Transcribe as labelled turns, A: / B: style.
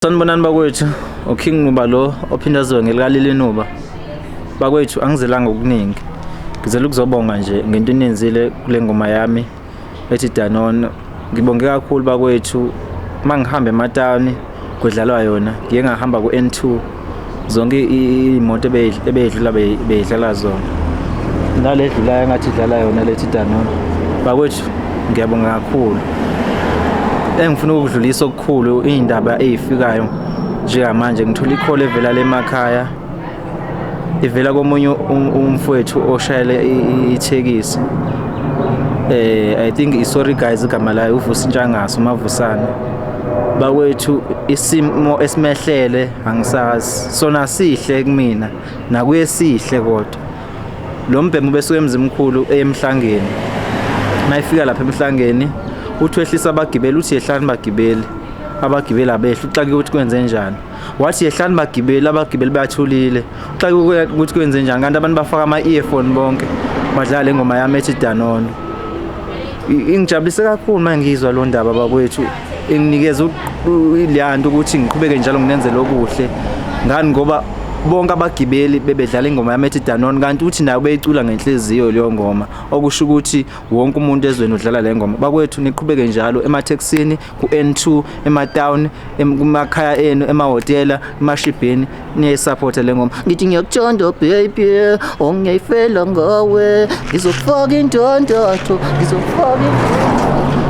A: Sanibonani bakwethu, uKing Nuba lo ophinda aziwe ngelikaLili Nuba. Bakwethu angizelanga okuningi. Ngizela ukuzobonga nje ngento enenzile kule ngoma yami ethi Danone. Ngibonge kakhulu bakwethu mangihamba ematawuni kudlalwa yona. Ngiye ngahamba ku-N2 zonke iy'moto ebeyidlula beyidlala zona. Nale edlulayo engathi idlala yona lethi Danone. Bakwethu ngiyabonga kakhulu. Engifuna ukudlulisa okukhulu iy'ndaba ey'fikayo njengamanje ngithola ikholi evela le emakhaya ivela komunye umfowethu oshayela ithekisi I think i-sorry guys igama layo uVusi Ntshangase uMavusana. Bakwethu isimo esimehlele angisazi sona sihle kumina nakuye sihle kodwa lo mbhemu besuka emzimkhulu emhlangeni mayifika lapha emhlangeni uthi wehlisa abagibeli uthi yehlani bagibeli abagibeli abehla uxake ukuthi kwenze njani wathi yehlani bagibeli abagibeli bayathulile uxake ukuthi kwenze njani kanti abantu bafaka ama-earphone bonke badlala le ngoma yami ethi danono ingijabulise kakhulu uma ngizwa lo ndaba bakwethu inginikeza leya nto ukuthi ngiqhubeke njalo nginenzele okuhle ngani ngoba bonke abagibeli bebedlala ingoma yami ethi Danone kanti uthi nayo beyicula ngenhliziyo leyo ngoma okusho ukuthi wonke umuntu ezweni udlala le ngoma bakwethu niqhubeke njalo emathekisini ku-N2 ematown kumakhaya enu emahhotela emashibhini niyayisupporta le ngoma ngithi ngiyakuthanda baby ongiyayifela ngawe ngizokufaka indandatho ngizokufaka.